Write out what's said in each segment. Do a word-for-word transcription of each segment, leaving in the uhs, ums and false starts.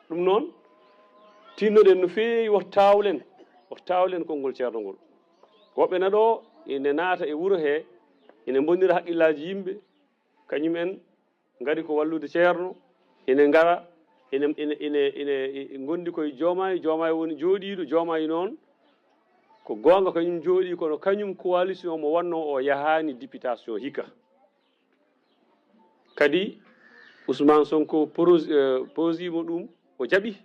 Ɗum noon, tinnoɗen no feewi, woto taawlen, woto taawlen konngol Ceerno ngol. Woɓɓe na ɗo ine naata e wuro he, ine mbonnira haqqillaaji yimɓe, kañum en ngari ko wallude Ceerno, ine ngara, ine, ine, ine, ine ngondi koye Joomaay, Joomaay woni jooɗiiɗo, Joomaay noon ko goonga kañum jooɗii, kono kañum coalition mo wonnoo o yahaani députation hikka. Kadi Ousmane Sonko porosi-, eh, posiimo ɗum, o jaɓi.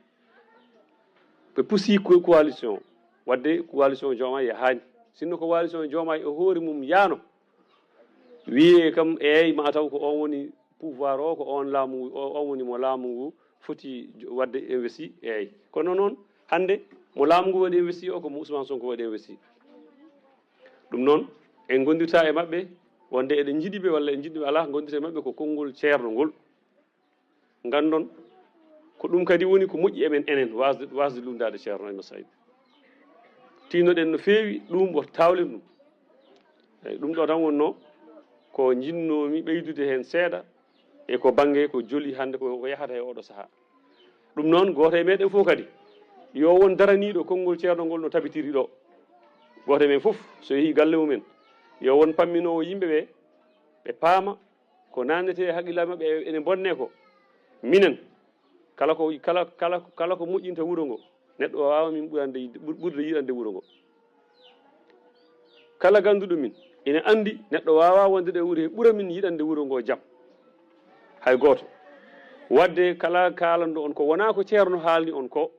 Ɓe pusi ko-, coalition, wadde coalition Diomaye yahaani. Sinno ko coalition Diomaye e hoore mum yaano, wiyee kam, eey, ma taw ko on woni pouvoir o, ko on laamu, o, on woni mo laamu ngu foti jo-, wadde investi, eey. Kono noon, hannde mo laamu ngu waɗi investi o, ko mo Ousmane Sonko waɗi investi. Ɗum noon, en ngondirta e maɓɓe, wonde eɗen njiɗi ɓe walla en njiɗi ɓe alaa, ngondirta e maɓɓe ko konngol Ceerno ngol. Nganndon, ko ɗum kadi woni ko moƴƴi e men enen, waasde, waasde lunndaade Ceerno Ibrahima Saïd. Tiinnoɗen no feewi, ɗum woto taawlen ɗum. Eey, ɗum ɗo tan wonnoo ko njinnoomi ɓeydude heen seeɗa, e ko bannge ko joli hannde ko, ko yahata e oɗo sahaa. Ɗum noon, gooto e meɗen fof kadi, yo won daraniiɗo konngol Ceerno ngol no tabitiri ɗo. Gooto e men fof, so yehii galle mumen, yo won pamminoowo yimɓe ɓe, ɓe paama ko naatnetee e haqqillaaji maɓɓe, ene bonnee ko. Minen, kala ko, kala, kala, kala ko moƴƴinta wuro ngo, neɗɗo o waawaa min ɓurande yiɗde, ɓur-, ɓurde yiɗande wuro ngo. Kala gannduɗo min ina anndi neɗɗo waawaa wonde ɗo e wuro he ɓura min yiɗande wuro ngo jam. Hay gooto. Wadde kala kaalanɗo on ko wonaa ko Ceerno haalni on ko,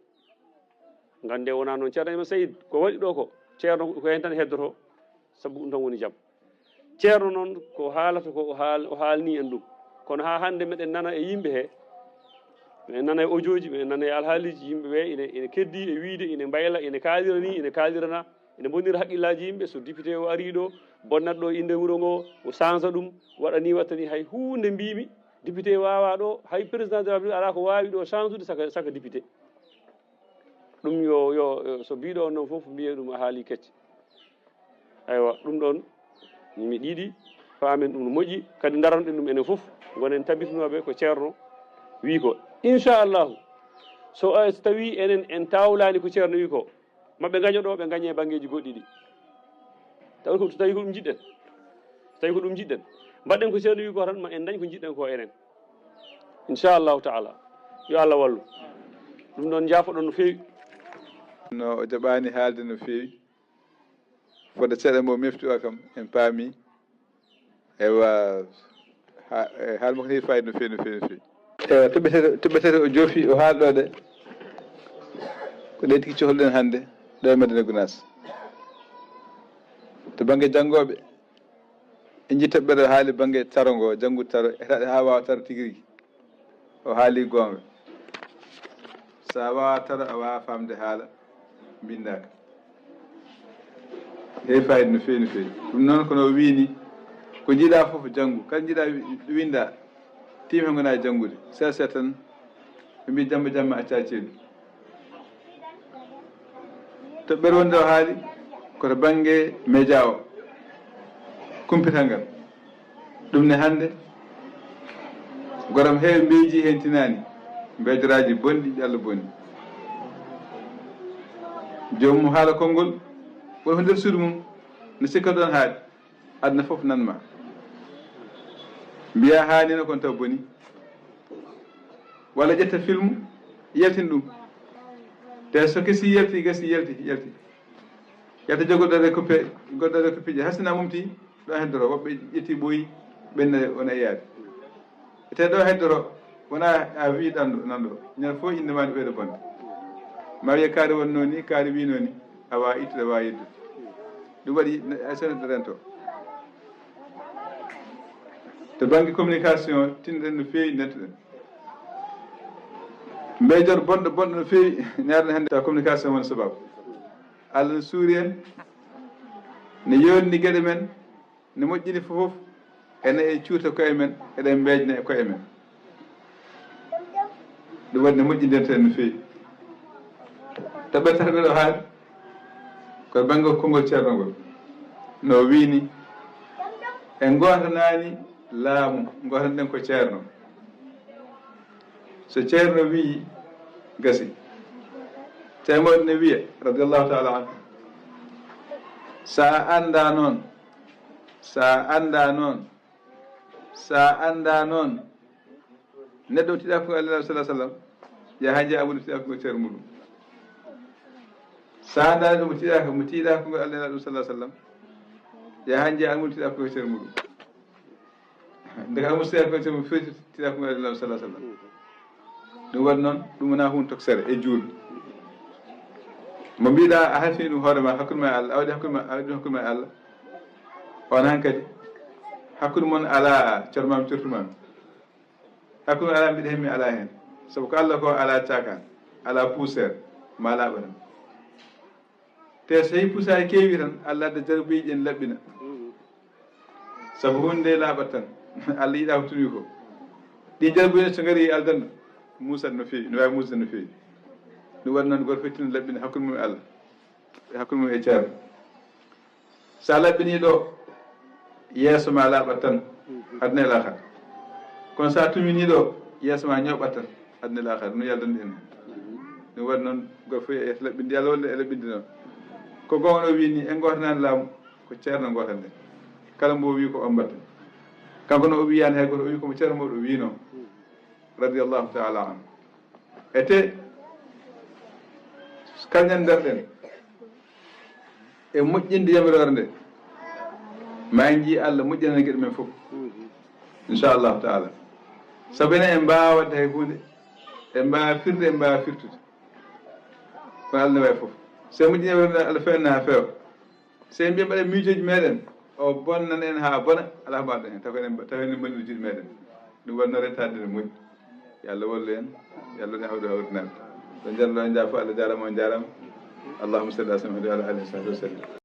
nganndee wonaa noon. Ceerno Ibrahima Saïd, ko waɗi ɗo ko, Ceerno ko heen tan heddoto, sabu ɗum tan woni jam. Ceerno noon ko haalata ko o haal-, o haalni en ɗum. Kono haa hannde meɗen nana e yimɓe he, meɗen nana e audiooji, meɗen nana e alhaaliiji yimɓe ɓe ine, ine keddii e wiyde, ine mbayla, ine kaalira ni, ine kaalirana, ine mbonnira haqqillaaji yimɓe. So député o arii ɗo, bonnat ɗo innde wuro ngo, o change ɗum, waɗa ni, waɗta ni, hay huunde mbiimi, député waawaa ɗo, hay président de la République alaa ko waawi ɗo change ude saka, saka député. Ɗum yo, yo, yo, so biiɗo on noon fof mbiyee ɗum a haalii kecce. Aywa, ɗum ɗoon mi ɗiɗi, paamen ɗum no moƴƴi, kadi ndaranɗen ɗum enen fof, ngonen tabitinooɓe ko Ceerno wii ko. Inchallahu, so, eh, so tawii enen en taawlaani ko Ceerno wii ko, ma ɓe ngaño ɗo, ɓe ngañe banngeeji goɗɗi ɗi. Tawi ko, so tawii ko ɗum njiɗɗen, so tawii ko ɗum njiɗɗen, mbaɗɗen ko Ceerno wii ko tan, ma en ndañ ko njiɗɗen ko enen. Inchallahu taala, yo Allah wallu. Ɗum ɗoon, njaafoɗon no feewi. No o jaɓaani haalde no feewi. Fodde seeɗa mo mefti o kam, en paami. Ewa, ha-, e, haal makko ne fayda no feewi, no feewi, no feewi. Ewa, toɓɓe tati, toɓɓe tati o joofi, o haali ɗo ɗe. Ko ɗe tigi cohluɗen hannde, ɗo e Madina Gunaas. To bannge janngooɓe, en njiɗi toɓɓere o haali bannge taro ngo, janngude taro, etaade haa waawa taro tigi rigi. O haali goonga. So a waawaa taro, a waawaa faamde haala mbinndaaka. Heewi fayida no feewi, no feewi. Ɗum noon, kono o wii ni, ko njiɗaa fof janngu. Kala njiɗaa wi-, winndaa, tiim he ngonaa e janngude. Seeɗa seeɗa tan, ɓe mbii jamma jamma accaa ceeɗu. Toɓɓere wonde o haali ko to bannge média o, kumpital ngal. Ɗum ne hannde, goram heewi mbeeji heen tinaani, mbeejoraaji bonɗi ɗi Allah bonni. Joomum haala konngol, woni ko nder suudu mum, no sikka ɗoon haali. Aduna fof nan ma. Mbiya haanino kon taw boni. Walla ƴetta film, yaltin ɗum. Te so kesi yalti, gasi yalti, yalti. Yalta jogo dare coupé, goɗɗo dare coupé je. Hasina mumti, ɗo heddoro. Woɓɓe ƴetti ɓooyi, ɓenna wona e yaade. Te ɗo heddoro, wona a wi ɗanɗo, nanɗo. Ñande fof innde ma ne ɓeyda bonde. Ma wiye kaari wonnoo ni, kaari wiinoo ni, a waawa ittude, a waawa yeddude. Ɗum waɗi ne-, hay so neɗɗo rento. To bannge communication, tinnoɗen no feewi, nettoɗen. Mbeejor bonɗo, bonɗo no feewi, ñaarani hannde tawa communication woni sababu. Allah no suuri en, no yooɗni geɗe men, no moƴƴini fof, enen e cuuta koye men, eɗen mbeejna e koye men. Ɗum waɗi no moƴƴindirten no feewi. Toɓɓere tati ɓe ɗo haali, ko bannge konngol ceerno ngol. No o wiyi ni, en ngootanaani laamu, ngootanɗen ko ceerno. So ceerno wiyi, Gasi. Tawi mawɗo ne wiya, radiyallahu taala anhu, sa annda noon, sa annda noon, sa annda noon, neɗɗo mo tiiɗa konngol Allah, sallallahu alaihi wasallam, yaha njiya Abu tiiɗa konngol ceer muɗum. Sa annda ɗum mo tiiɗa, mo tiiɗa konngol Allah, sallallahu alaihi wasallam, yaha njiya Abu tiiɗa konngol ceer muɗum. Ndeka Abu Sufyaan ko ceer muɗum feeti tiiɗa konngol Allah, sallallahu alaihi wasallam. Ɗum waɗi noon, ɗum wona huunde toksere e juulɓe. Mo mbiɗa a halfini ɗum hoore ma, hakkunde ma e Allah, a waɗi hakkunde ma, a waɗi ɗum hakkunde ma e Allah. On hankadi, hakkunde mon alaa cormami, cortumami. Hakkunde alaa mbiɗa hemmi alaa heen. Sabu ko Allah ko alaa caakaan, alaa puuseer, ma laaɓa tan. Te so heɓi puusaji keewi tan, Allah adda jarbuji ɗin laɓɓina. Sabu hunde nde laaɓat tan. Allah yiɗa ko tumi ko. Ɗi jarbuji so ngari aljanna, muusat no feewi, no waawi muusde no feewi. Ɗum waɗi noon, goto fof tinno laɓɓina hakkunde mum e Allah, e hakkunde mum e ceerno. Sa laɓɓini ɗo, yeeso ma laaɓat tan, aduna e laakhara. Kono sa tumini ɗo, yeeso ma ñooɓat tan, aduna e laakhara. No yaldanɗe en. Ɗum waɗi noon, goto fof e yeeso laɓɓinde, Allah wallu e laɓɓinde noon. Ko goonga no wii ni, en gootanani laamu, ko ceerno gootanɗen. Kala mbo wii ko on mbatten. Kanko no o wiyaani hay gooto, o wii ko mo ceerno mawɗo wiino. Radiyallahu taala anhu. E te, kalñen ndarɗen e moƴƴinde yamiroore nde, ma en njii Allah moƴƴinana geɗe men fof. Inchallahu taala. Sabu enen en mbaawa waɗde hay huunde, en mbaawa firde, en mbaawa firtude. Kono Allah ne waawi fof. So en moƴƴini yamiroore nde, Allah feewna haa feewa. So en mbiya mbaɗen miijooji meɗen, o bonnan en haa bona, alaa ko mbaɗɗen heen. Taw ko enen, taw enen mballi juuɗe meɗen. Ɗum waɗno rentaade ne moƴƴi. Yo Allah wallu en, yo Allah waɗ en hawri hawrinaɓe. Ɗo njarlo en jaa fof, Allah jaarama, on jaarama. Allahumma salli ala Muhammad wa ala alihi wa sahbihi wa sallim.